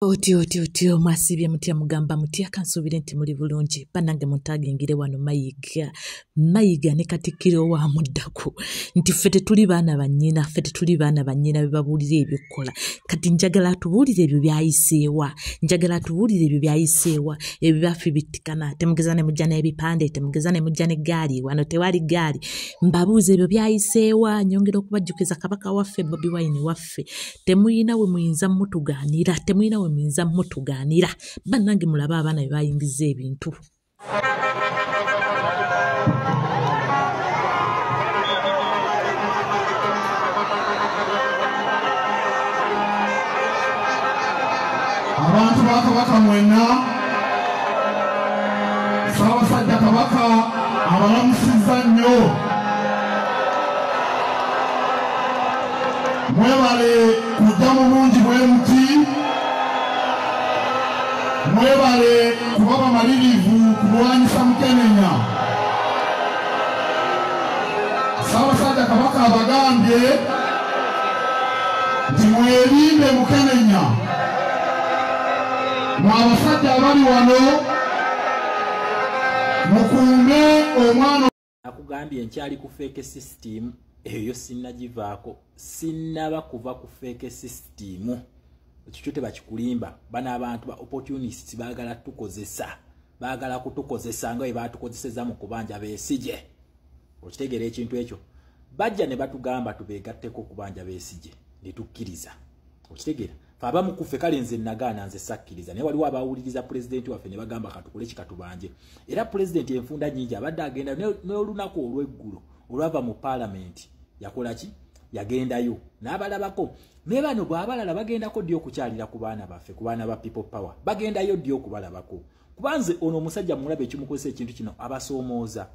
Otyo otyo otyo mwasibye mutya mugamba mutya kansuubire nti muli bulungi bannange muntagingire wano Mayiga Mayiga ne Katikkiro wa muddako nti ffe tetuli baana ba nnyina, ffe tetuli baana ba nnyina be babuulira ebyokukola. Kati njagala atubuulire ebyo byayiseewa, njagala atubuulire ebyo byayiseewa, ebyo byaffe bittikana, temugeza ne mujja n'ebipande, temugeza ne mujja n'eggaali, wano tewali ggaali. Mbabuuza ebyo byayiseewa, nyongera okubajjukiza Kabaka waffe Bobi Wine waffe, temuyina we muyinza mutugaanira, temuyina we muyinza mutugaanira. Bannange mulabe abaana bye bayingiza ebintu. Abantu ba Kabaka mwenna, Ssaabasajja Kabaka abalamusizza nnyo. Mwebale kujja mu bungi bwe muti, mwebale kuba bamalirivu kulwanyisa Mukenenya. Ssaabasajja Kabaka abagambye nti mwerinde Mukenenya. Mwe abasajja abali wano mukuume omwana. Nakugambye nkyali ku fake system eyo sinnagivaako, sinnaba kuva ku fake system. Ekyo tebakikulimba, bano abantu ba opportunists baagala tukozesa, baagala kutukozesa nga bwe baatukozesezza mu kubanja Besigye. Okitegeera ekintu ekyo? Bajja ne batugamba tubeegatteko okubanja Besigye ne tukkiriza. Okitegeera? Ffe abamu ku ffe kale nze nagaana, nze sakkiriza, naye waliwo abawuliriza pulezidenti waffe ne bagamba katukole kikatubanje. Era pulezidenti enfunda nnyingi abadde agenda n'olunaku olw'eggulo olwava mu paalamenti yakola ki? Yagendayo n'abalabako. Naye bano bw'abalala bagendako ddi okukyalira ku baana baffe, ku baana ba People Power? Bagendayo ddi okubalabako? Kuba nze ono omusajja mulaba ekimukozesa ekintu kino, abasoomooza,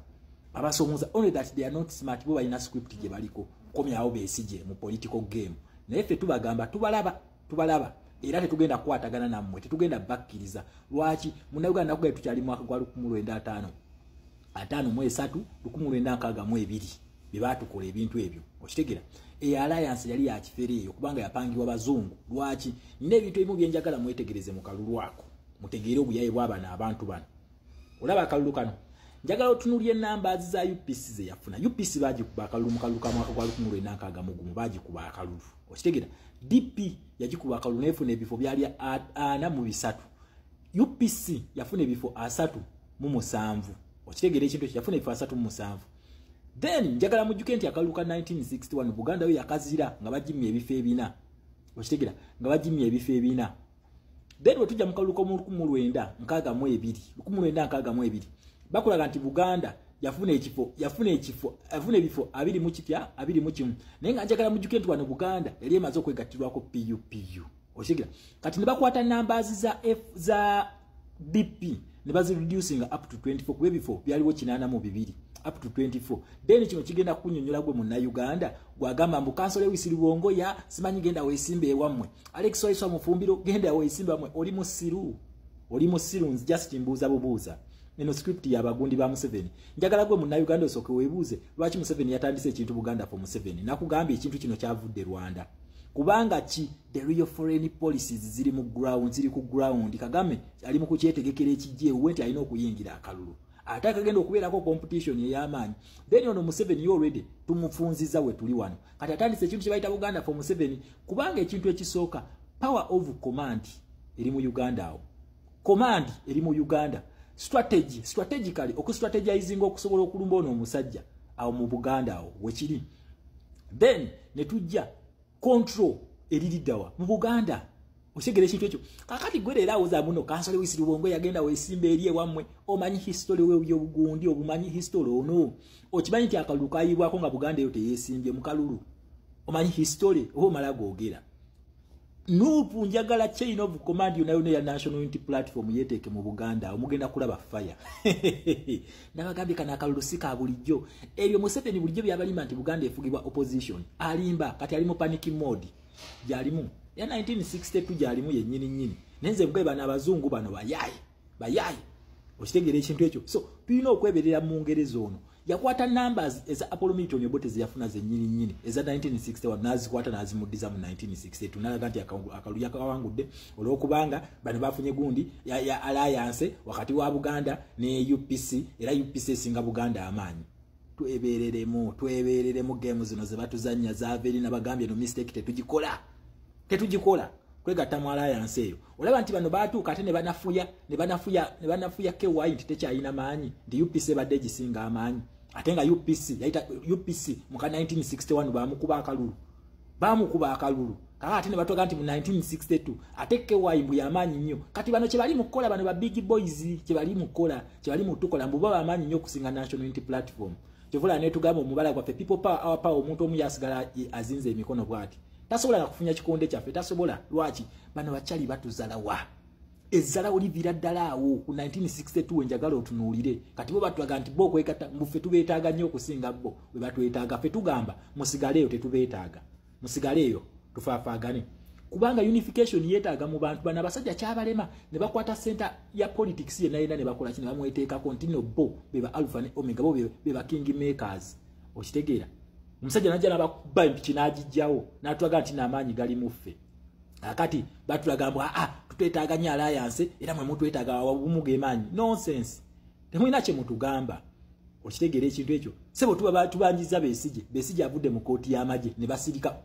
abasoomooza only that they are not smart. Bo balina script gye baliko komyawo Besigye mu political game, naye ffe tubagamba tubalaba, tubalaba era tetugenda kukwatagana nammwe, tetugenda bakkiriza. Lwaki? Munnayuganda nakugambye tukyali mwaka gwa 1953, 1962 bye baatukola ebintu ebyo. Okitegeera? Eyo alliance yali ya kifere eyo, kubanga yapangibwa bazungu. Lwaki? Nina ebintu ebimu bye njagala mwetegereze mu kalulu ako, mutegeere obuyaye bw'abano abantu bano. Olaba akalulu kano, njagala otunuulire ennamba za UPC ze yafuna. UPC baagikuba akalulu mu kalulu ka mwaka gwa 1961, baagikuba akalulu. Okitegeera? DP yagikuba akalulu n'efuna ebifo byali 43. UPC yafuna ebifo 37. Okitegeera ekintu ekyo? Yafuna ebifo 37. Then njagala mujjuke nti akalulu ka 1961 Buganda yo yakazira nga bagimye ebifo ebina. Okitegeera? Nga bagimye ebifo ebina. Then bwe tujja mu kalulu k'omu 1962, 1962 bakulaga nti Buganda yafuna ekifo, yafuna ekifo, yafuna ebifo 21. Naye nga njagala mujjuke nti wano Buganda yali emaze okwegattirwako PUPU. Okitegeera? Kati ne bakwata numbers za F za DP ne bazireducing up to 24, kuba ebifo byaliwo 82 up to 24. Then kino kigenda kukunnyonnyola gwe Munnayuganda gwagamba mbu Kansole Lewis Lubongoya simanyi genda weesimbe ewammwe, Alex Waiswa Mufumbiro genda weesimbe ewammwe. Oli musiru, oli musiru. Nze just mbuuza bubuuza. Eno script y'abagundi ba Museveni. Njagala gwe Munnayuganda osooke weebuuze lwaki Museveni yatandise ekintu Buganda for Museveni. Nakugambye ekintu kino kyavudde Rwanda. Kubanga ki? The real foreign policies ziri mu ground, ziri ku ground. Kagame ali mu kukyetegekera ekijja ewuwe nti alina okuyingira akalulu, ate akagenda okubeerako competition ey'amaanyi. Then ono Museveni already tumufunziza we tuli wano. Kati atandise ekintu kye bayita Buganda for Museveni, kubanga ekintu ekisooka, power of command eri mu Uganda awo. Command eri mu Uganda. Strategy, strategically okustrategizing okusobola okulumba ono omusajja awo mu Buganda awo wekiri. Then ne tujja control eririddawa mu Buganda. Okitegera ekintu ekyo? Kakati gwe leero awoza muno Kansole Lewis Lubongoya yagenda weesimba eri ewammwe. Omanyi history w'ebyobugundi, obumanyi history ono? Okimanyi nti akalulu kayibwako nga Buganda eyo teyeesimbye mu kalulu? Omanyi history oba omala googera? NUP njagala chain of command yonna yonna ya National Unity Platform yeeteeke mu Buganda, omugenda kulaba fire. Nabagambye kano akalulu si ka bulijjo. Ebyo Museveni bulijjo byabalima nti Buganda efugibwa opposition, alimba. Kati ali mu panic mode gyalimu ya 1962, gyalimu yennyini nnyini. Naye nze bwe bano abazungu bano bayaye bayaye. Okitegeera ekintu ekyo? So tulina okweberera mu ngereza ono. Yakwata numbers eza Apollo Milton Obote zeyafuna zennyini nnyini eza 1961 n'azikwata n'azimuddiza mu 1962, n'alaga nti akalulu yakawangudde olw'okubanga bano bafunye gundi ya alliance wakati wa Buganda ne UPC, era UPC esinga Buganda amaanyi. Twebereremu game zino ze batuzannya zaava eri, nabagambye no mistake tetugikola kwegatta mu alliance eyo. Olaba nti bano baatuuka ate ne banafuya KY nti tekyalina maanyi, nti UPC ebadde egisinga amaanyi, ate nga UPC yayita UPC mu ka 1961 baamukuba akalulu kaka, ate ne batwaga nti mu 1962 ate KY mbu yamaanyi nnyo. Kati bano kye bali mu kukola, bano ba big boys kye bali mu kukola, kye bali mu tukola, mbu bo bamaanyi nnyo okusinga National Unity Platform. Kyovula netugamba omubala gwaffe people power, our power. Omuntu omu yasigala azinze emikono bw'ati, tasobola na kufunya kikonde kyaffe, tasobola. Lwaki? Bano bakyali batuzalawa, ezzalawo liviira ddala awo ku 1962 enjagala otunuulire. Kati bo batulaga nti bo okwegatta mbu ffe tubeetaaga nnyo okusinga bo bwe batwetaaga. Ffe tugamba musigaleeyo, tetubeetaaga, musigaleeyo tufaafaagane, kubanga unification yeetaaga mu bantu. Bano abasajja kyabalema ne bakwata center ya politics yenna yenna ne bakola ki, ne bamweteekako nti no bo be ba alpha ne omega, bo be ba king makers. Okitegeera? Omusajja najja n'abakuba empiki n'agijjawo n'atulaga nti n'amaanyi gali mu ffe. Akati batulaga mbu tutwetaaga nnyo alliance, era mwe mutwetaaga, obumu gemaanyi. Nonsense, temulina kye mutugamba. Okitegeera ekintu ekyo? Sebo tubanjiza Besigye. Besigye avudde mu kooti y'amagye ne basirika.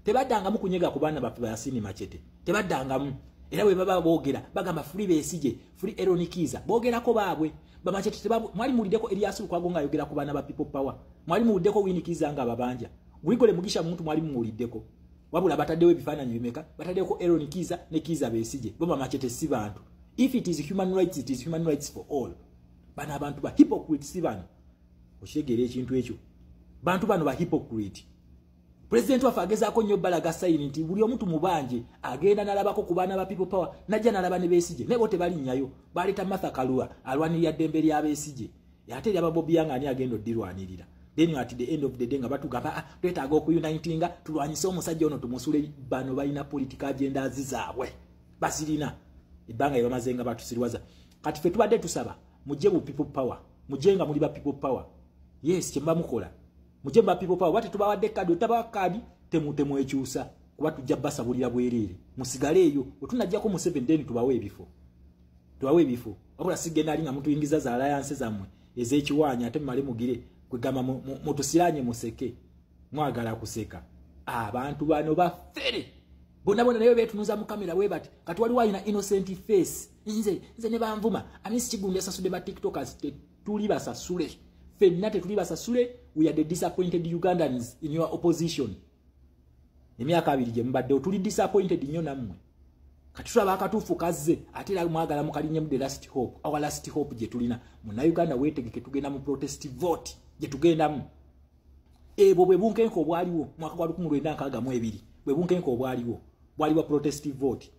Tebaddangamu kunyega ku baana baffe bayasini Machete, tebaddangamu. Era bwe baba boogera bagamba free Besigye, free Eron Kiiza, boogerako baabwe bamachete. Mwali muwuliddeko Erias Lukwago ng'ayogera ku baana ba people power? Mwali muwuliddeko Winnie Kiiza nga ababanja? Gregory Mugisha Muntu mwali mumuwuliddeko? Wabula bataddewo ebifaananyi bimeka? Bataddeko Eron Kiiza ne Kiiza Besigye. Bo bamachete si bantu? If it is human rights, it is human rights for all. Bano abantu ba hypocrite, si bano? Okitegeera ekintu ekyo? Bantu bano ba hypocrite. Pulezidenti waffe agezaako nnyo balaga sign nti buli omuntu mubanje, agenda n'alabako ku baana ba people power, najja n'alaba ne Besigye, naye bo tebalinnyayo. Baleeta Martha Karua alwanirira ddembe lya Besigye, ate eryaba Bobi Young ani agenda oddirwanirira? Then at the end of the day nga batugamba twetaaga okuunitinga tulwanyise omusajja ono tumusule. Bano balina political agendas zaabwe, basirina ebbanga lye bamaze nga batusirwaza. Kati ffe tubadde tusaba mujje mu people power, mujje nga muli ba people power. Yes, kyemuba mukola, mujje mu ba people power. Bate tubawadde kadi, otabawa kadi temwekyusa kuba tujja basabulira bwereere. Musigale eyo, wetunajjako Museveni then tubawe ebifo, tubawe ebifo. Wabula sigenda ali nga mutuyingiza za alliance zammwe ez'ekiwaanya, ate mumale mugire kwegamba mutusiranye museke. Mwagala kuseka. Abantu bano bafere bonna bonna, naye beetunuza mu kamera bwe bati. Kati waliwo alina innocent face, nze ne banvuma. Amisi Kigundi asasudde ba tiktokers. Tetuli basasule ffenna, tetuli basasule. We are the disappointed Ugandans in your opposition. Emyaka 2 gye mubaddewo tuli disappointed nnyo nammwe. Kati tulaba akatuufu kazze, ate era mwagala mukalinyemu. The last hope, our last hope gye tulina, Munnayuganda weetegeke, tugenda mu protest vote gye tugendamu. Ebwo bwe bunkenke obwaliwo mwaka gwa 1962, bwe bunkenke obwaliwo, bwali bwa protest vote.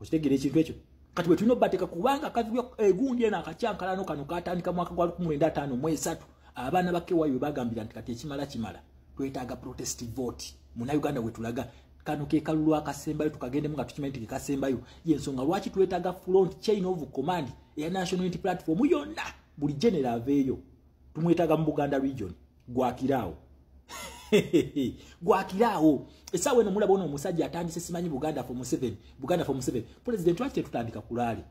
Okitegeera ekintu ekyo? Kati bwe tulina obbateeka, kubanga egundi eno akacyankalano kano katandika mwaka gwa 1953, abaana ba KY bwe bagambira nti kati ekimala kimala, twetaaga protest vote. Munnayuganda we tulaga kano ke kalulu akasembayo, tukagendemu nga tukimanyi nti ke kasembayo. Yensonga lwaki twetaaga front chain of command eya National Unity Platform yonna, buli general aveeyo. Tumwetaaga mu Buganda region. Gwakiraawo, gwakiraawo. Essaawa eno mulaba ono omusajja atandise simanyi Buganda for Museveni, Buganda for Museveni. President, lwaki tetutandika ku rally?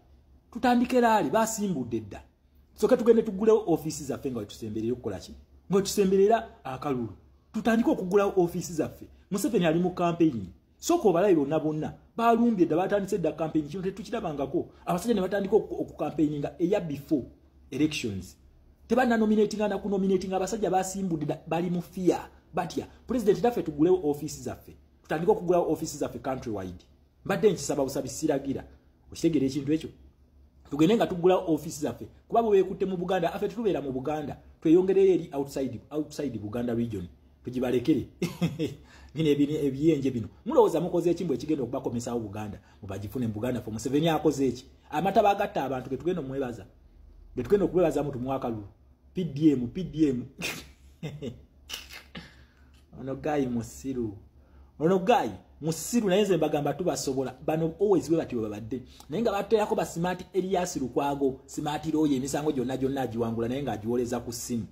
Tutandike rally, basimbudde dda. Soka tugende tugulewo ofiisi zaffe nga wetusemberera okukola ki, nga wetusemberera akalulu, tutandike okugulawo ofiisi zaffe. Museveni ali mu campaign, sooka obalabe bonna bonna balumbye dda, batandise dda campaign. Kino tetukirabangako, abasajja ne batandika okucampaigninga eya before elections, tebananominatinga na kunominatinga. Abasajja basimbudde dda, bali mu fear, batya. President, naffe tugulewo ofiisi zaffe, tutandike okugulawo ofiisi zaffe country wide. Mbadde nkisaba busabi, siragira. Okitegeera ekintu ekyo? Tugende nga tugulawo ofiisi zaffe, kuba bwe beekutte mu Buganda, affe tetubeera mu Buganda, tweyongereyo eri outside Buganda region, tugibalekere bino ebiyenje bino. Mulowooza mukoze eki mbwe ekigenda okubakomesawo Buganda mubagifune mu Buganda for Museveni? Akoze eki? Amataba agatta abantu getugenda omwebaza, getugenda okwebazamu tumuwa akalulu. PDM, PDM. Ono guy musiru, ono guy musiru. Naye nze mbagamba tubasobola. Bano always we bati babadde, naye nga bateerako ba smart Elias Lukwago, smart lawyer, emisango gyonna gyonna agiwangula, naye ng'agiwoleza ku ssimu.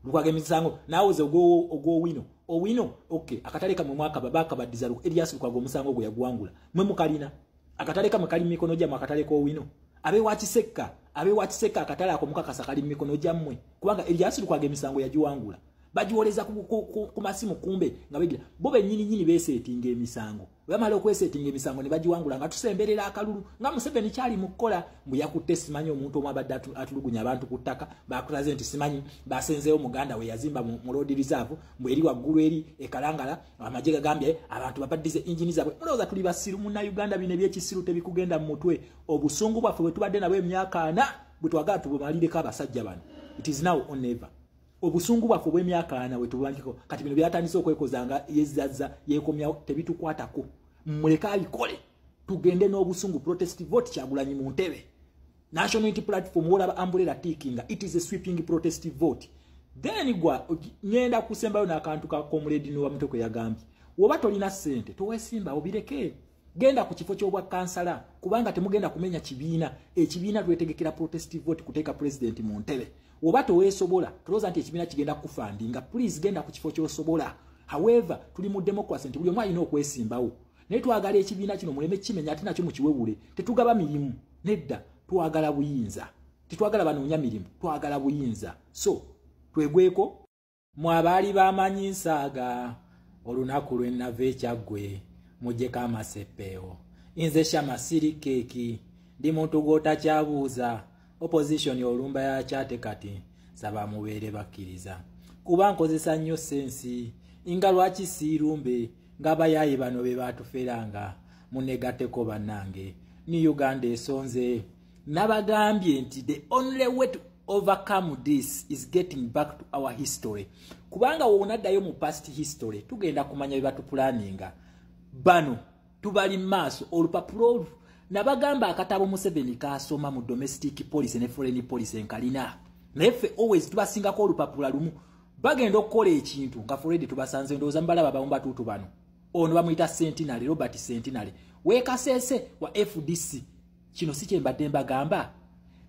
Lukwago emisango naawoze ogw'Owino. Owino, okay, akatale kamwe mwaka babaka baddiza Erias Lukwago omusango ogwo yaguwangula. Mwe mukalina. Akatale kamwe kali mu mikono gyammwe, akatale k'Owino. Abe wa Kisekka akatale ako mukakasa kali mu mikono gyammwe. Kubanga Erias Lukwago emisango yagiwangula. Bagiwoleza ku masimu kumbe nga begira. Bo bennyini nnyini beeseetinga emisango. Bwe bamala okweseetinga emisango ne bagiwangula nga tusemberera akalulu. Nga Museveni kyali mu kukola, mbu yakutte simanyi omuntu omu abadde atulugunya abantu ku ttaka, bakulaze nti simanyi basenzeewo muganda we yazimba mu road reserve, mbu eri waggulu eri e Kalangala, amagye gagambye abantu babaddize engine zaabwe. Mulowooza tuli basiru Munnayuganda? Bino ebyekisiru tebikugenda mu mutwe. Obusungu bwaffe bwe tubadde nabwo emyaka 40 bwe twagala tubumalireko abasajja bano. It is now or never. Obusungu bwaffe obw'emyaka 40 bwe tubandikako, kati bino byatandise okwekoza nga yezzazza yeekomyawo, tebitukwatako. Muleke abikole, tugende n'obusungu. Protest vote, Kyagulanyi mu ntebe. National Unity Platform, wolaba umbrella tickinga, it is a sweeping protest vote. Then gwa ngenda kusembayo n'akantu ka Comrade Noah Mutoko yagambye, woba tolina ssente towesimba, obireke, genda ku kifo ky'obwa kansala, kubanga temugenda kumenya kibiina. Ekibiina twetegekera protest vote kuteeka president mu ntebe. Woba toweesobola, tolowooza nti ekibiina kigenda kufundinga. Please, genda ku kifo ky'osobola. However, tuli mu democracy nti buli omu alina okwesimbawo, naye twagala ekibiina kino muleme kimenya ate nakyo mukiwewule. Tetugaba mirimu, nedda, twagala buyinza. Tetwagala banoonya mirimu, twagala buyinza. So twegweko. Mwabaali bamanyi nsaaga olunaku lwe nava ekyaggwe, muggyeko amasepeewo. Nze Shama siri keeki, ndi muntu gw'otakyabuuza. Opposition olumba yakyate, kati saba mubeere bakkiriza, kuba nkozesa nnyo sense. Nga lwaki siirumbe ng'abayaayi bano be baatuferanga? Munegatteko bannange, ni Uganda esonze. Nabagambye nti the only way to overcome this is getting back to our history, kubanga wonaddayo mu past history tugenda kumanya bye batuplanninga. Bano tubali maaso. Olupapula olwo nabagamba, akatabo Museveni kasoma mu domestic policy ne foreign policy enkalina, naye ffe always tubasingako olupapula lumu. Bagenda okukola ekintu nga already tubasanze. Ndowooza mubalaba bamu batuutu bano. Ono bamuyita Centenary, Robert Centenary weekaseese wa FDC. Kino si kyembadde mbagamba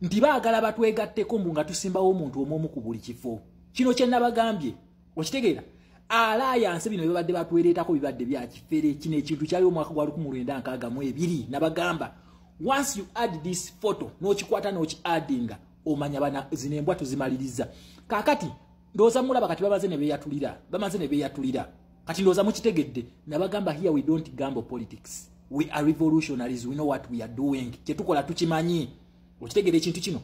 nti baagala batwegatteko, mbu nga tusimbawo omuntu omu ku buli kifo? Kino kye nabagambye, okitegeera? Alliance bino bibadde batwereetako bibadde byakifere. Kino ekintu kyaliwo omwaka gwa 1962. Nabagamba, once you add this photo, n'okikwata n'okiaddinga, omanya bana zino embwa tuzimaliriza. Kaakati ndowooza mulaba, kati bamaze ne beeyatulira, bamaze ne beeyatulira. Kati ndowooza mukitegedde. Nabagamba, here we don't gamble politics, we are revolutionaries, we know what we are doing. Kyetukola tukimanyi. Okitegeera ekintu kino?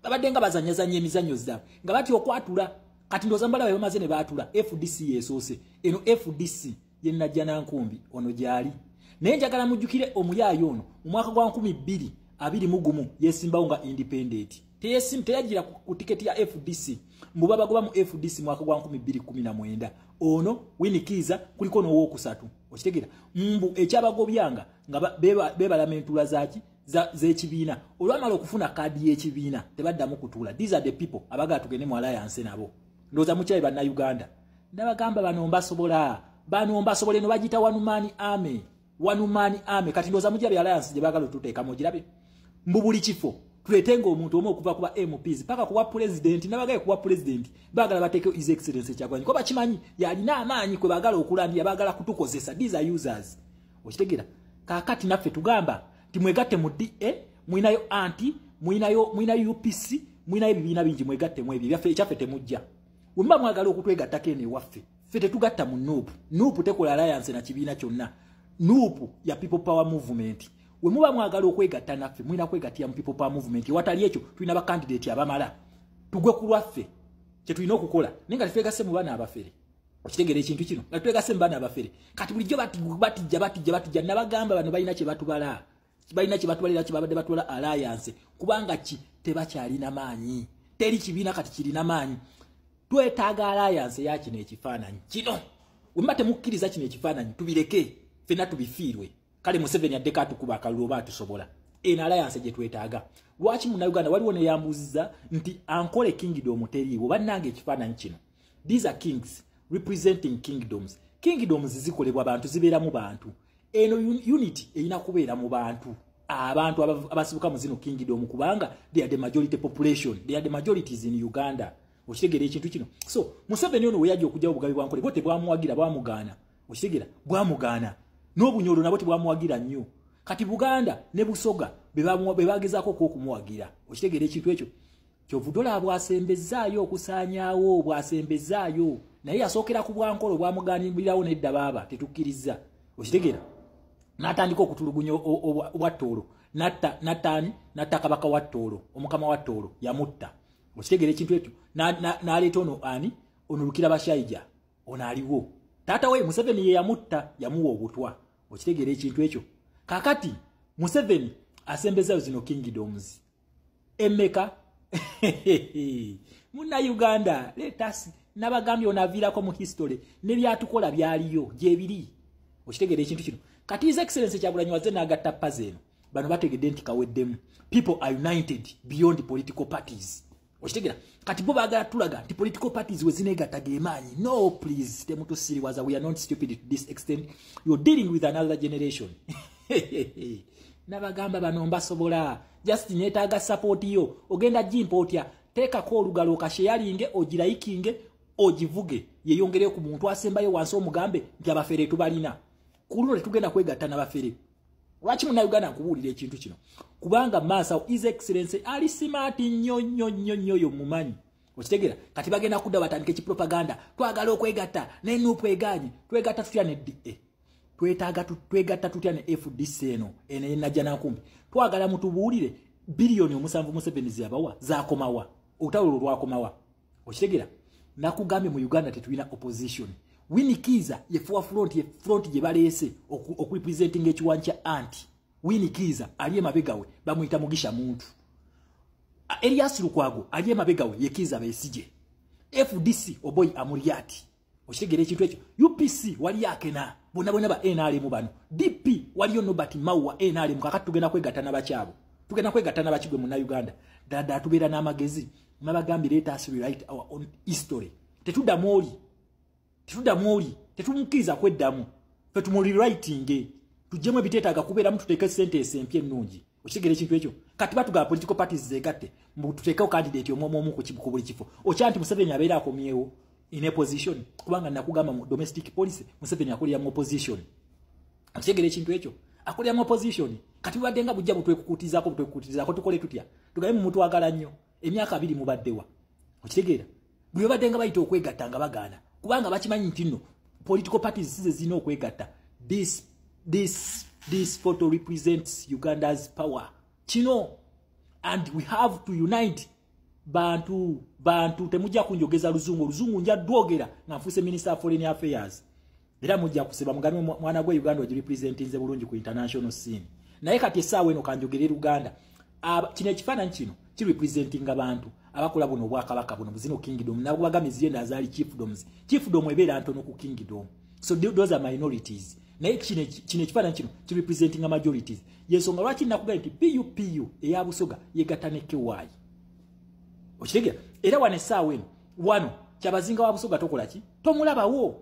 Babadde nga bazanyazanya emizannyo zaabwe nga batya okwatula. Kati ndowooza mbalaba, bamaze ne baatula. FDC yesoose eno, FDC yenajja nankumbi ono gyali. Naye njagala mujjukire omuyaayo ono mu mwaka gwa 2021 yesimbawo nga independent, teyagira ku tiketi ya FDC. Mbu babagoba mu FDC mwaka gwa 2019. Ono Winikiza kuliko n'owokusatu, okitegeera? Mbu ekyabagobyanga nga bebalama entuula zaki z'ekibiina. Olwamala okufuna kaadi y'ekibiina tebaddamu kutuula. These are the people abagala tugende mu alliance nabo. Ndowooza mukyayi Bannayuganda, ndabagamba bano mbasobola, bano mbasobola. Eno bagiyita one man army, one man army. Kati ndowooza mujjabe alliance gye baagala otuteekamu, ogirabe? Mbu buli kifo tuletenga omuntu omu okuva kuba MPs paka kuwa president. Nabagaye kuwa president baagala bateekeo His Excellence Kyagulanyi, kuba bakimanyi yalina amaanyi kwe baagala okulandira, baagala kutukozesa. These are users, okitegeera? Kaakati naffe tugamba nti mwegatte mu DA, mwinayo anti mwinayo UPC, mwinayo ebibiina bingi, mwegattemu ebyo. Byaffe ekyaffe temujja. Bwe muba mwagala okutwegattako eno ewaffe, ffe tetugatta mu NUP. NUP tekola alliance na kibiina kyonna. NUP ya People Power Movement. We muba mwagala okwegatta naffe, mulina kwegattira mu People Power Movement. Ewatali ekyo tulina bakandidate abamala, tugwe ku lwaffe kye tulina okukola, naye nga tetwegasse mu baana abafere. Okitegeera ekintu kino? Nga tetwegasse mu baana abafere. Kati bulijjo batijja, batijja, batijja. Nabagamba bano balina kye batubala, balina kye batubalira, kye babadde batwala alliance, kubanga ki? Tebakyalina maanyi. Teri kibiina kati kirina maanyi. Twetaaga alliance ya kino ekifaananyi kino. Wemuba temukkiriza kino ekifaananyi, tubireke ffenna tubifiirwe. Kale Museveni addeko atukuba akalulu oba atusobola. Eno alliance gye twetaaga. Lwaki Munnayuganda waliwo neyambuuziza nti Ankole kingdom teriiwo? Bannange, ekifaananyi kino, these are kings representing kingdoms. Kingdoms zikolebwa bantu, zibeeramu bantu. Eno unity erina kubeera mu bantu, abantu abasibuka mu zino kingdom, kubanga they are the majority population, they are the majorities in Uganda. Okitegeera ekintu kino? So Museveni ono we yajja okujjawo obugabi bwa Nkole, bo tebwamuwagira, bwamugaana. Okitegeera? Bwamugaana. N'Obunyolo nabo tebwamuwagira nnyo. Kati Buganda ne Busoga be bagezaako okumuwagira. Okitegeera ekintu ekyo? Kyovudola bwasembezaayo okusaanyaawo, bwasembezaayo, naye yasookera ku bwankolo, bwamuganibirawo nedda baaba tetukkiriza. Okitegeera? N'atandika okutulugunya obwa Tooro, natta nattaani, natta kabaka wa Tooro, omukama wa Tooro yamutta. Okitegeera ekintu ekyo? N'aleeta ono ani, ono Lukira Bashaija, ono aliwo taata we Museveni ye yamutta, yamuwa obutwa. Okitegeera ekintu ekyo? Kakati Museveni asembezaayo zino kingdoms emeka. Munnayuganda, let us, nabagambye onaaviirako mu history nebyatukola byaliyo gyebiri. Okitegeera ekintu kino? Kati His Excellence Kyagulanyi wazze n'agatta paza eno, bano bategedde nti kaweddemu. People are united beyond political parties. Okitegeera? Kati bo baagala tulaga nti political parties we zineegatta gemaanyi. No, please, temutusiriwaza. We are not stupid to this extent. You're dealing with another generation. Nabagamba bano mbasobola, just neetaaga support yo. Ogenda gimpa otya? Teekako olugalo, okasharinge, ogilikinge, ogivuge, yeyongere ku muntu asembayo wansi, omugambe nti abafere tubalina. Ku luno tetugenda kwegatta n'abafere. Lwaki, Munnayuganda, nkubuulira ekintu kino? Kubanga maaso His Excellence ali smart nnyo nnyo nnyo nnyo, yo mumanyi. Okitegeera? Kati bagenda kudda batandika ekipropaganda, twagala okwegatta ne NUP, eganye. Twegatta tutya ne DA? Twetaaga twegatta tutya ne FDC eno eno enajja nankumbi? Twagala mutubuulire biliyoni 7 Museveni zeyabawa zakomawa, olutalo olwo lwakomawa? Okitegeera? Nakugambye, mu Uganda tetulina opposition. Winnie Kiiza ye front, ye front gye baleese okurepresentinga ekiwanyi kya anti. Winnie Kiiza ali emabega we bamuyita Mugisha Muntu. Erias Lukwago ali emabega we ye Kiiza Besigye. FDC, Oboi Amuriat. Okitegeera ekintu ekyo? UPC wali akena bonna bonna ba NRM bano. DP waliyo Norbert Mao wa NRM. Kakati tugenda kwegatta n'abakyabo, tugenda kwegatta n'abakigwe. Munnayuganda, ddala tubeera n'amagezi. Nabagambye, let us rewrite our own history. Tetuddamu oli, tetuddamu oli, tetumukkiriza kweddamu. Fe tumurewritinge, tuggyemu ebiteetaaga kubeeramu, tuteeke sentence empya ennungi. Okitegeera ekintu ekyo? Kati batugaba political parties zegatte, tuteekewo candidate omu omu ku buli kifo. Okya nti Museveni abeera akomyewo in a position, kubanga nakugamba mu domestic policy Museveni akolera mu opposition. Okitegeera ekintu ekyo? Akolera mu opposition. Kati bubadde nga bujja butwekukutizaako, butwekukutizaako. Tukole tutya? Tugabe mu mutwagala nnyo, emyaka 20 mubaddewa? Okitegeera? Bwe babadde nga bayita okwegatta nga bagaana, kubanga bakimanyi nti nno political parties size zirina okwegatta. This photo represents Uganda's power kino, and we have to unite. Bantu, bantu, temujja kunjogeza luzungu. Oluzungu nja dwogera nga nfuuse minister of foreign affairs, era mujja kuseba mugambe mwana gwe Uganda ogirepresentinze bulungi ku international scene. Naye kati essaawa eno kanjogere Luganda. Kino ekifaananyi kino kirepresentinga abantu abakola buno obwakabaka buno, buzino kingdom. Nabwagambye ziyenda zaali chiefdoms. Chiefdom ebeera ntono ku kingdom, so those are minorities. Naye kino ekifaananyi kino kirepresentinga majorities. Yensonga lwaki nakugambye nti PUPU eya Busoga yegatta ne KY. Okitegeera? Era wano essaawa eno wano Kyabazinga wa Busoga tokola ki, tomulabawo,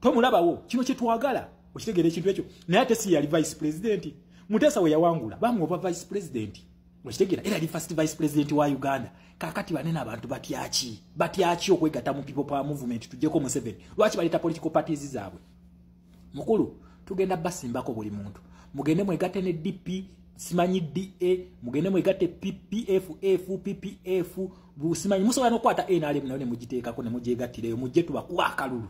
tomulabawo. Kino kyetwagala. Okitegeera ekintu ekyo? Naye ate si yali vice president. Mutesa we yawangula bamuwa vice president. Okitegeera? Era ali first vice president wa Uganda. Kakati banene abantu batyaki, batyaki okwegatta mu People Power movement tujjeko Museveni? Lwaki baleeta political parties zaabwe? Mukulu, tugenda basimbako buli muntu. Mugende mwegatte ne DP, simanyi DA, mugende mwegatte PPFF, PPF, simanyi musobola n'okukwata NRM nayo ne mugiteekako ne mugyegattireyo, mujje tubakuba akalulu,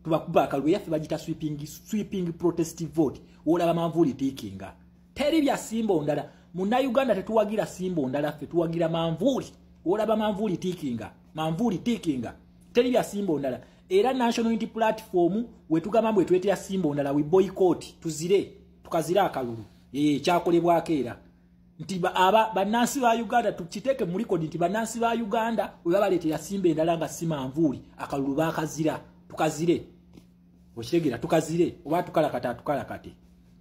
tubakuba akalulu. Yaffe bagita sweeping protest vote. Wolaba manvuuli tickinga, teri bya symbol ndala. Munnayuganda, tetuwagira symbol ndala, ffe tuwagira manvuuli. Wolaba manvuuli tickinga, manvuuli tickinga, teri bya symbol ndala. Era National Unity Platform wetugamba mbwe tweetera symbol ndala, we boycott, tuzire, tukazire akalulu. Kyakolebwako era nti aba bannansi ba Uganda, tukiteeke mu record nti bannansi ba Uganda we babaleetera symbol endala nga si manvuuli, akalulu bakazira. Tukazire. Okitegeera? Tukazire oba tukalakata, atukalakate.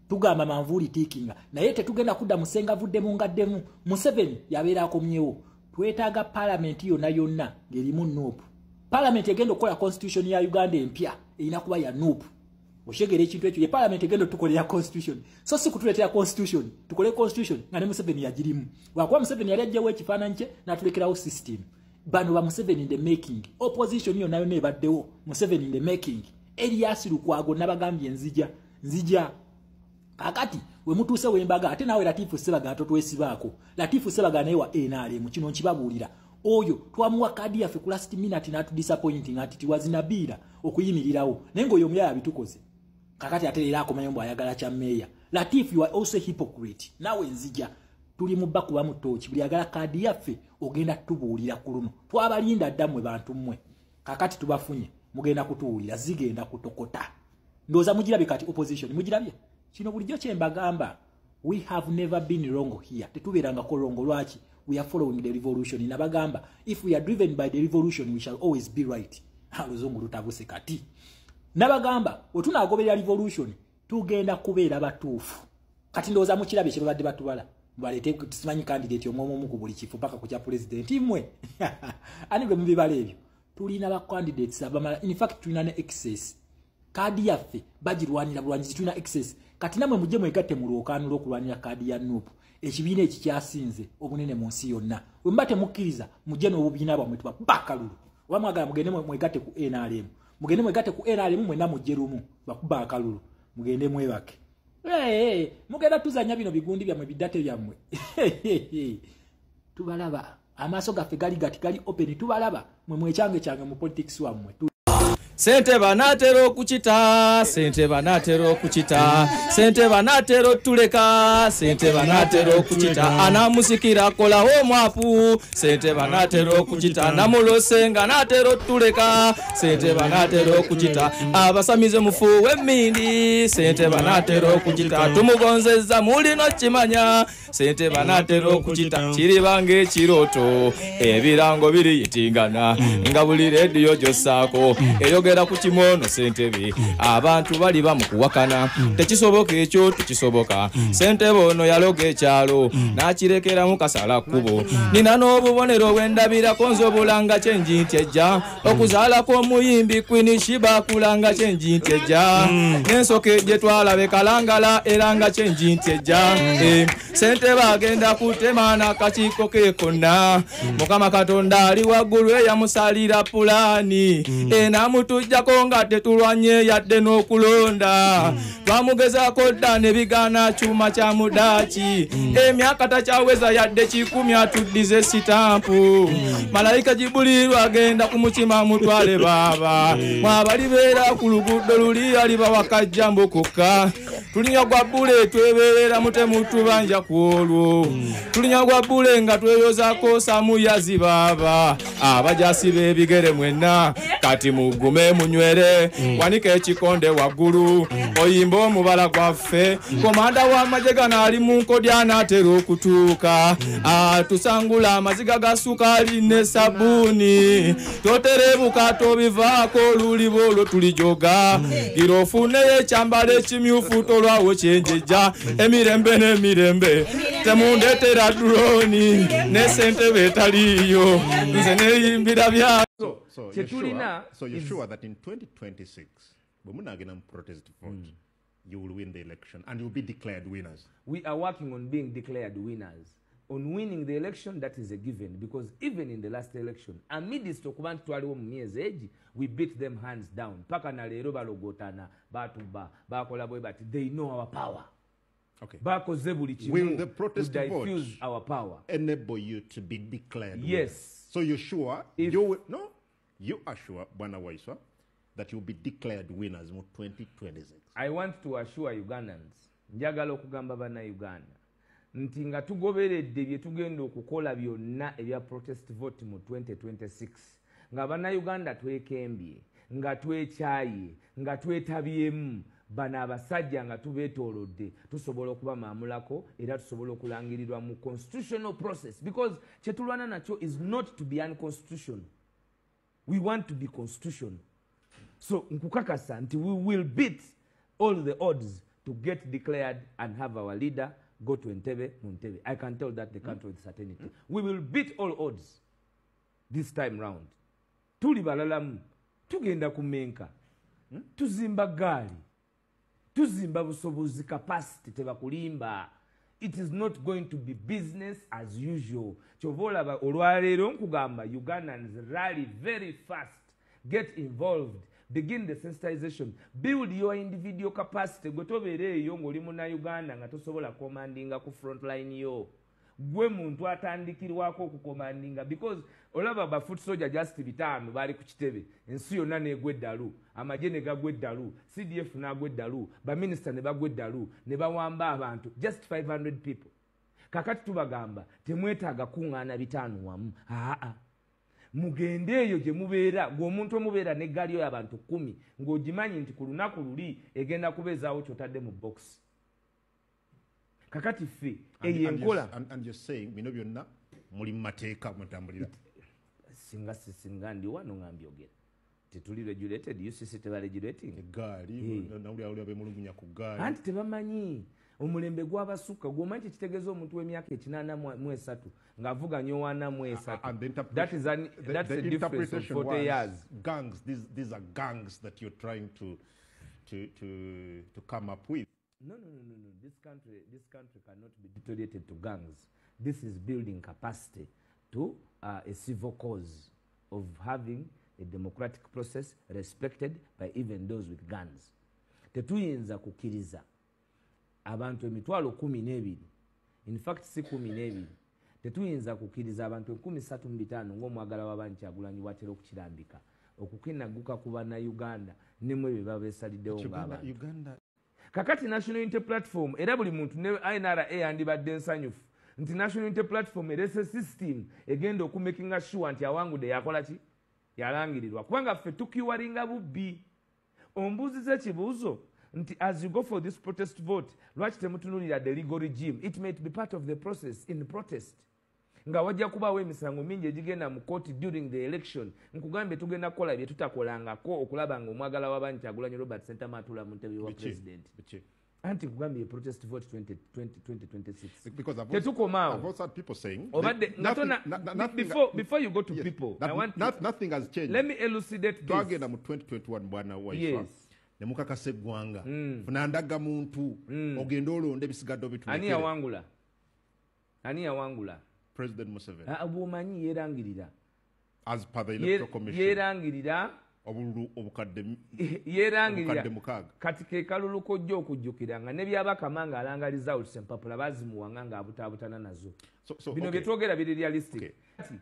Tugamba manvuuli tickinga, naye tetugenda kudda musenga vuddemu ngaddemu. Museveni yabeera akomyewo. Twetaaga palamenti yonna yonna ng'erimu NUP. Palamenti egenda okukola constitution ya Uganda empya erina kuba ya NUP. Okitegeera ekintu ekyo? Ye palamenti egenda otukolera constitution, so si kutuleetera constitution, tukole constitution nga ne Museveni yagirimu, lwakuba Museveni yali ajjawo ekifaananyi kye n'atulekerawo system. Bano ba Museveni in the making. Opposition yonna yonna ebaddewo Museveni in the making. Erias Lukwago nabagambye nzija nzija. Kakati we mutuuse wembaga ate naawe Latifu Ssebaga totwesibaako. Latifu Ssebaga naye wa NRM kino nkibabuulira. Oyo twamuwa kadi yaffe ku last minute n'atu disappointing ati tiwazinabiira okuyimirirawo. Naye ng'oyo omuyaya abitukoze. Kakati ate era akomayo mbu ayagala kya meeya. Latifu, you are also hypocrite. Naawe nzija. Tuli mu bakuba mu ttooki. Buli ayagala kaadi yaffe ogenda tubuulira ku luno. Twabalinda dda mmwe bantu mmwe. Kakati tubafunye mugenda kutuwulira zigenda kutokota. Ndowooza mugirabye kati opposition mugirabye. Kino bulijjo kye mbagamba. We have never been wrong here. Tetubeerangako wrong. Lwaki? We are following the revolution. Nabagamba if we are driven by the revolution we shall always be right. Oluzungu lutabuse kati. Nabagamba bwe tunaagoberera revolution tugenda kubeera batuufu. Kati ndowooza mukirabye kye babadde batubala. Balete simanyi candidate omwomu ku buli kifo paka ku kya president mmwe. Ani gwe mubibala ebyo? Tulina ba candidates abamala. In fact tulina ne excess. Kaadi yaffe bagirwanira bulwanyizi, tulina excess. Kati namwe mujje mwegatte mu lwokaano lw'okulwanira kaadi ya NUP. Ekibiina ekikyasinze obunene mu nsi yonna. Bwe muba temukkiriza mujje n'obubiina bwammwe tubakuba akalulu. Oba mwagala mugende mwegatte ku NRM. Mugende mwegatte ku NRM mwenna mujje lumu bakuba akalulu. Mugende mwebake. Hey, mugenda tuzanya bino bigundi byammwe biddate byammwe. Tubalaba. Amaaso gaffe gali gati gali open tubalaba. Mwe mwekyange kyange mu politics wammwe. Sente banatera okukita, sente banatera okukita, sente banatera otuleka, sente banatera okukita, anamusikira akolawo omwapu, sente banatera okukita, namulosenga natera otuleka, sente banatera okukita, abasamize mufuwe emmindi, sente banatera okukita, tumugonzezza mulino kimanya, sente banatera okukita, kiribanga ekiroto, ebirango biriyitingana, nga buli rediyo gy'ossaako, eyogera ku kimono Ssentebe abantu bali bamukuwakana tekisoboka ekyo tekisoboka Ssentebe ono yaloga ekyalo n'akirekeramu kasala kkubo nina n'obubonero bwendabirako nzobulanga kyenji nti ejja okuzaalako omuyimbi Queen Shiba kulanga kyenji nti ejja n'ensoke gye twalabe kalangala era nga kyenji nti ejja Ssentebe agenda kutema n'akakiiko ke konna Mukama Katonda ali waggulu eyamusalira pulaani enamutujjako nga tetulwanye yadde n'okulonda twamugezaako dda ne bigaana kyuma kya mudaaki emyaka takyaweza yadde 10 atuddize sitampu malayika Jibuliru agenda kumukima mutwale baaba mwabalibeera ku luguudo luli aliba wakajja mbokokka tulinya gwa bbule twebeerera mutemutubanja ku olwo tulinya gwa bbule nga tweyozaako samuyazi baaba abajasi b'ebigere mwenna kati mugume munywere wanika ekikonde waggulu oyimba omubala gwaffe komanda w'amagye gano ali mu nkodya anaatera okutuuka atusangula amaziga ga sukaali ne sabbuuni toterebuka tobivaako oluliba olwo tulijoga gira ofuneyo ekyambalo ekimyufu tolwawo kyenjejja emirembe n'emirembe temundeetera droni ne ssentebe etaliiyo nze neeyimbira bya. So you're sure that in 2026, protest vote, you will win the election and you'll be declared winners? We are working on being declared winners. On winning the election, that is a given, because even in the last election, amidst okuba twaliwo mu myezi egi, we beat them hands down. Paka na leero balogotana, batuba, bakola bwe bati, they know our power. Okay. Bakoze buli kimu. Will the protest to vote diffuse our power enable you to be declared yes. winners? So you're sure? If you will, no? You are sure, Bwana Waiswa, that you'll be declared winners in 2026? I want to assure Ugandans, njagala okugamba banna Uganda, nti nga tugoberedde bye tugenda okukola byonna ebya protest vote mu 2026, nga banna Uganda twekembye, nga twekyaye, nga twetabyemu, bano abasajja nga tubeetoolodde, tusobola okubamaamulako era tusobola okulangirirwa mu constitutional process, because kye tulwana nakyo is not to be unconstitutional. We want to be constitutional. So nkukakasa nti we will beat all the odds to get declared and have our leader go to Entebbe, Muntebe. I can tell that the country with certainty. We will beat all odds this time round. Tuli balalamu, tugenda kumenka, tuzimba gaali, tuzimba busobozi capacity tebakulimba. It is not going to be business as usual. Kyova olaba olwaleero nkugamba Ugandans rally very fast, get involved, begin the sensitization, build your individual capacity. Gwe tobeera eyo ng'oli munnauganda nga tosobola commandinga ku frontline yo. Gwe muntu atandikirwako okucommandinga, because olaba ba foot soldier just 5 bali ku kitebe, ensi yonna negwa eddalu, amagye ne gagwa eddalu, CDF n'agwa eddalu, baminisita ne bagwa eddalu, ne bawamba abantu just 500 people. Kakati tubagamba temwetaaga kuŋŋaana 5 wamu, aa mugende eyo gye mubeera. Gwe omuntu omubeera n'eggaali yo abantu 10 ng'ogimanyi nti ku lunaku luli egenda kubeezaawo ky'otadde mu box. Kakati ffe eyo enkola. And you're saying bino byonna muli mu mateeka mutambulira. Singa ndi wano nga mbyogera, tetuli regulated. UCC teba regulating eggaali, nawulira bemulugunya ku ggaali. Anti tebamanyi omulembe gw'abasukka. Gwomanyi kitegeeza omuntu w'emyaka 83 ng'avuganya owana mu esatu. That is an, that's a difference of 40 years. Gangs, these are gangs that you're trying to come up with. No, no, no, no, no. This country cannot be deteriorated to gangs. This is building capacity to a civil cause of having a democratic process respected by even those with guns. Tetuyinza kukkiriza abantu 120,000, in fact si 12, tetuyinza kukkiriza abantu 35,000 ng'omwagala w'abantu Kyagulanyi bw'atera okukirambika okukinaguka ku bannayuganda ne mu ebyo babeesaliddewo ng'abantu. Uganda. Kakati National Unity Platform, era buli muntu ne NRA yandibadde nsanyufu nti National Unity Platform erese system egenda okumakinga sure nti awangudde yakola ki, yalangirirwa, kubanga ffe tukiwaringa bubbi. Ombuuziza ekibuuzo nti as you go for this protest vote, lwaki temutunulira the legal regime? It might be part of the process in protest, nga wajja kubaawo emisango mingi egigenda mu kooti during the election. Nkugambye tugenda kukola bye tutakolangako okulaba nga omwagala w'abantu Kyagulanyi Robert Ssentamu atuula mu ntebe wa president. Anti nkugambye protest vote 2026. Tetukomaawo. Obadde before you go to people, I want to, nothing has changed. Let me elucidate this. Twagenda mu 2021, bwana Waiswa, ne mukakasa eggwanga, funa ndagamuntu ogende olonde, ebisigadde obitulekere. Ani yawangula? Ani yawangula? President Museveni. Bw'omanyi yeerangirira. As per the Electoral Commission. Yeerangirira. Obululu obukadde Yeerangirira. 6. Kati ke kalulu kojja okujjukira nga ne Byabakama ng'alanga results, empapula bazimuwanga ng'abutaabutana nazo. Bino bye twogera biri realistic. Kati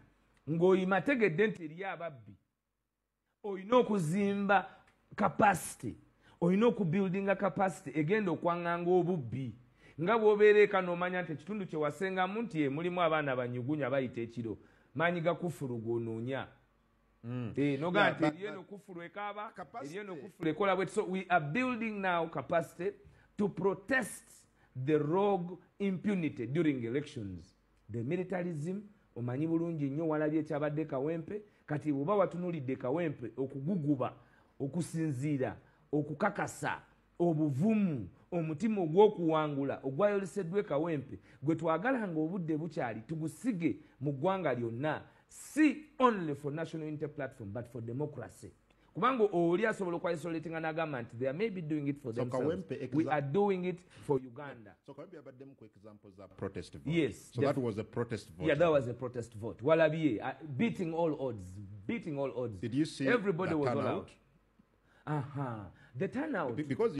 ng'oyima ategedde nti eri ababbi, olina okuzimba capacity, olina okubuildinga capacity egenda okwaŋŋanga obubbi, nga bw'obeera eka n'omanya nti ekitundu kye wasengamu nti mulimu abaana banyugunya bayita ekiro maanyi ga kufulu g'onoonya. Noga nti eriyo eno kufulu ekaaba, eriyo eno kufulu ekola bweti. So we are building now capacity to protest the rogue impunity during elections, the militarism. Omanyi bulungi nnyo, walabye ekyabadde Kawempe. Kati bw'oba watunulidde Kawempe, okuguguba, okusinziira, okukakasa, obuvumu, omutima ogw'okuwangula ogwayoleseddwa Kawempe gwe twagala nga obudde bukyali tugusige mu ggwanga lyonna, si only for National Unity Platform but for democracy, kubanga oli asobola okwaisolatinga n'agamba nti they may be doing it for So themselves. Kawempe We are doing it for Uganda. So Kawempe yabaddemu ku examples za protest vote. Yes. So that was a protest vote. Yeah, that was a protest vote. Walabye beating all odds, beating all odds. Did you see Everybody the was all turnout? out. The turnout. Because you